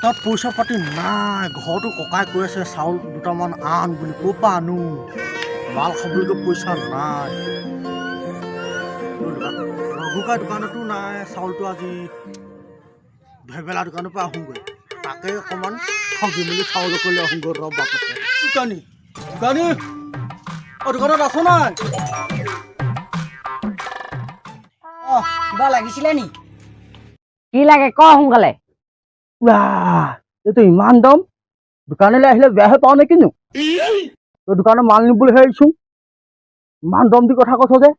হাতত পইচা পাতি নাই। ঘৰতো ককাই কৈ আছে চাউল দুটামান আন বুলি। ক'ৰ পৰা আনো? মাল খাবলৈকে পইচা নাই। ৰঘুকা দোকানতো নাই চাউলটো। আজি ভেবেলা দোকানৰ পৰা আহোঁগৈ, তাকে অকণমান ঠগি মেলি চাউলকে লৈ আহোঁগৈ। ৰ বাপেকে। দোকানী, দোকানী, অ দোকানত আছ নাই? অ, কিবা লাগিছিলে নি? কি লাগে ক সোনকালে। ৱাহ, এইটো ইমান দাম! দোকানলৈ আহিলে বেয়াহে পাওঁ নে কিনো? তই দোকানত মাল নিবলৈহে আহিছোঁ, ইমান দম দি কথা কৈছ যে।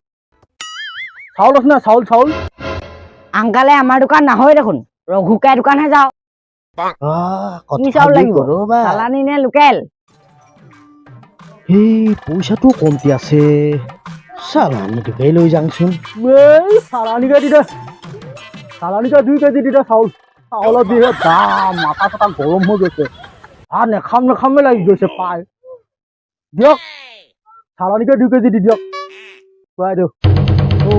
চাউল আছে নাই? চাউল, চাউল। আংকালে আমাৰ দোকান নহয় দেখোন, ৰঘুকাই দোকানহে যাওঁ। কি চাউল লাগিব? চালানী নে লোকেল? সেই পইচাটো কমটি আছে, চালানীটোকে লৈ যাংচোন। এই চালানীকে দি দে, চালানীকে 2 কেজি দি দে চাউল। চাউলৰ যিহে দাম, মাথা চাথা গৰম হৈ গৈছে। ভাত নেখাম নেখামে লাগি গৈছে পাই। দিয়ক, চালানীকে 2 কেজি দি দিয়ক খুৱাই দিয়ক। অ,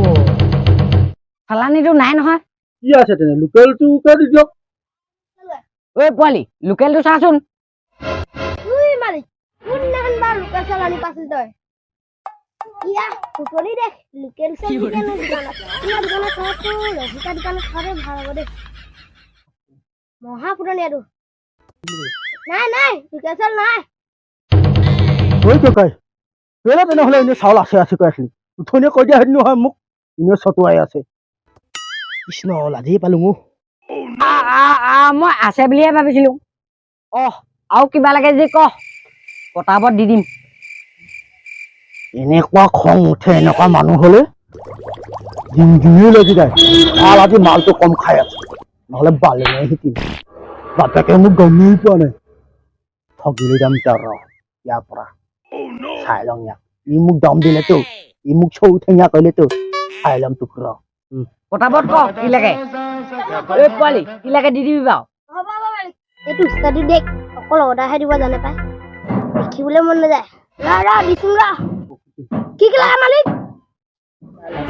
চালানীটো নাই নহয়। কি আছে তেনে? লোকেলটোকে দি দিয়ক। ঐ পোৱালি, লোকেলটো চাচোন। ঐ মালিক, কোনদিনাখন বা লোকেল চাউল আনি পাইছিল তই? ইয়া ফুটনি দেখ, লোকেল চাউল কেনে দোকানত? আপোনাৰ দোকানত খোৱাটো ৰঘুকা দোকানত খোৱাটো ভাল হ'ব দেই। মহা ফুটনি এইটো। নাই নাই, লোকেল চাউল নাই। ঐ ককাই, কেলে তেনেহ'লে এনেই চাউল আছে আছে কৈ আছিলি? উঠনিয়ে কৈ দিয়া হেৰি নহয়, মোক এনেই চটুৱাই আছে। কৃষ্ণ, লাজেই পালো মোক। আ আ আ মই আছে বুলিহে ভাবিছিলো। অহ, আৰু কিবা লাগে যদি ক, পটাপট দি দিম। এনেকুৱা খং উঠে এনেকুৱা মানুহ হলে, ডিঙি লাগি যায়। ভাল, আজি মালটো কম খাই আছে, নহ'লে বালে নাই শিকিম। বাপেকে মোক গমেই পোৱা নাই। ঠগিলি যাম তাৰ। ৰ, ইয়াৰ পৰা চাই লওঁ ইয়াক। ই মোক দম দিলেতো, ই মোক চৌ ঠেঙীয়া কৰিলেতো, চাই ল'ম তোক ৰ। পটাপট ক কি লাগে। ঐ পোৱালি, কি লাগে দি দিবি বাৰু। হ'ব হ'ব মালিক। এইটো উস্তাদি দেখ, অকল অৰ্ডাৰহে দিব জানে পাই। দেখিবলৈ মন নাযায়। ৰ ৰ, দিছোং ৰ। কি কি লাগে মালিক?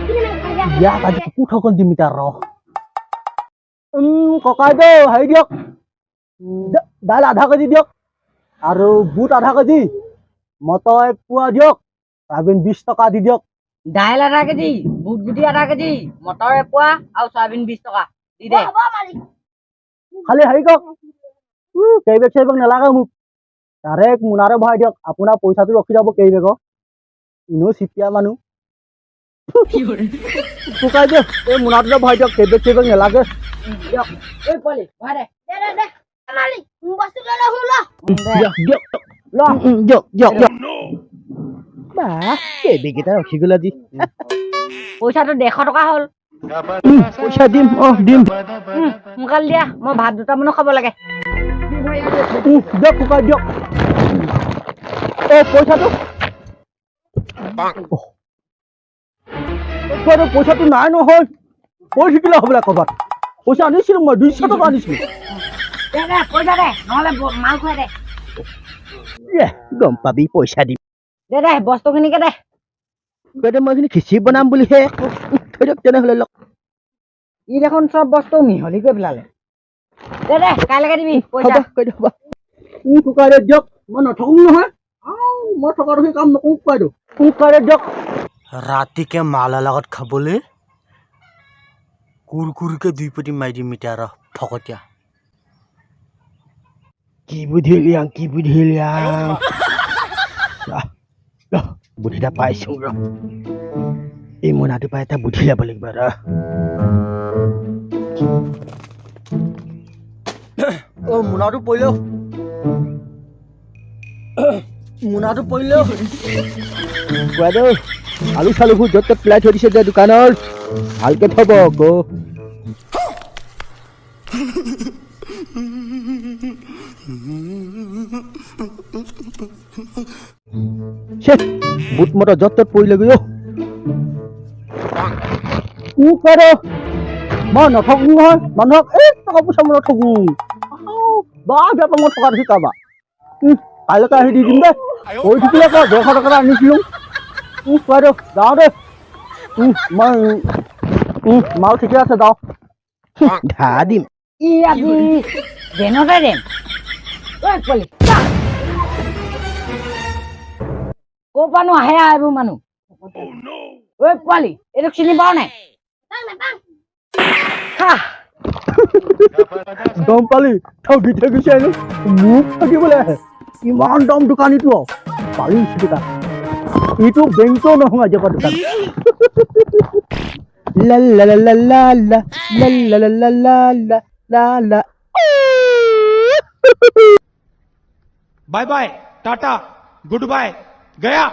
কি লাগে? ইয়াক আজি কুকুৰ ঠগন দিম এতিয়া, ৰ। ককাইদেউ, হেৰি দিয়ক, দাইল আধা কেজি দিয়ক আৰু বুট আধা কেজি, মটৰ এক পোৱা দিয়ক, চয়াবিন 20 টকা দি দিয়ক। দাইল আধা কেজি, বুট গুটি আধা কেজি, মটৰ এপোৱা আৰু চয়াবিন 20 টকা দি দে। হ'ব মালিক। খালি হেৰি কৰক, কেৰি বেগ চেৰি বেগ নালাগে মোক, ডাইৰেক্ট মোনাৰে ভৰাই দিয়ক। আপোনাৰ পইচাটো ৰখি যাব কেৰি বেগৰ, এনেও চিপিয়া মানুহ। ককাইদেউ, এই মোনাটোতে ভৰাই দিয়ক, কেৰি বেগ চেৰি বেগ নালাগে। দিয়ক। ঐ পোৱালি, ভৰাই দে। দে দে দে মালিক, মোৰ বস্তু লৈ লওঁ ল। দে। দিয়ক দিয়ক। ল। দিয়ক দিয়ক দিয়ক। বাহ, কেৰি বেগকেইটা ৰখি গ'ল আজি। পইচাটো 150 টকা হ'ল। পইচা দিম, অ দিম। সোনকালে দিয়া, মই ভাত দুটামানো খাব লাগে। দিয়ক ককাই, দিয়ক। এই পইচাটো, অহ। ককাইদেউ, পইচাটো নাই নহয়, পৰি থাকিলে হ'বলা ক'ৰবাত। পইচা আনিছিলো মই, 200 টকা আনিছিলো। দে দে, পইচা দে, নহ'লে মাল খুৱাই দে। গম পাবি, পইচা দিম। দে দে, বস্তুখিনিকে দে। ককাইদেউ, মই এইখিনি খিচিৰি বনাম বুলিহে। থৈ দিয়ক তেনেহ'লে, লওক। ই দেখোন চব বস্তু মিহলি কৰি পেলালে। দে দে, কাইলৈকে দিবি পইচা। হ'ব ককাইদেউ, হ'ব। ককাইদেউ দিয়ক, মই নথকো নহয়। আও, মই থকা দেখি কাম নকৰোঁ ককাইদেউ। ককাইদেউ দিয়ক। ৰাতিকে মালৰ লগত খাবলৈ কুৰকুৰকে দুই পটি মাৰি দিম এতিয়া, ৰ ফকতীয়া। কি বুদ্ধি উলিয়াম, কি বুদ্ধি উলিয়াম? বুদ্ধি এটা পাইছো, ৰ। এই মোনাটোৰ পৰা এটা বুদ্ধি উলিয়াব লাগিব, ৰ। অ, মোনাটো পৰিলে, মোনাটো পৰিলে। বাইদেউ, আলু চালুবোৰ য'ত ত'ত পেলাই থৈ দিছে যে দোকানৰ, ভালকে থব আকৌ। বুট মটৰ য'ত ত'ত পৰিলেগৈ। অ বাইদেউ, মই নঠগো নহয় মানুহক। এই টকা পইচা মই নঠগো। বা বেয়া পাওঁ মই থকা দেখি কাৰোবাক। কাইলৈকে আহি দি দিম দেই। কৰি থাকিলে আকৌ 150 টকা এটা আনিছিলোঁ। বাইদেউ, যাওঁ দেই। মই মাল ঠিকে আছে, যাওঁ। ধা দিম। ই আজি ড্ৰেইনতে ড্ৰেইন। ঐ পোৱালি, যা। ক'ৰ পৰানো আহে আৰু এইবোৰ মানুহ? ঐ পোৱালি, এইটোক চিনি পাৱ নাই? নাপাওঁ, নাপাওঁ। খা। গম পালি, ঠগি ঠগি আহিলো, মোক ঠগিবলৈ আহে। ইমান দম দোকানীটো আৰু পালি দোকান এইটো বেংকও নহয় আজিৰ পৰা দোকান। লা লা লা লা লা লা লা লা লা লা লা লা লা। Bye bye, tata, good bye, गया।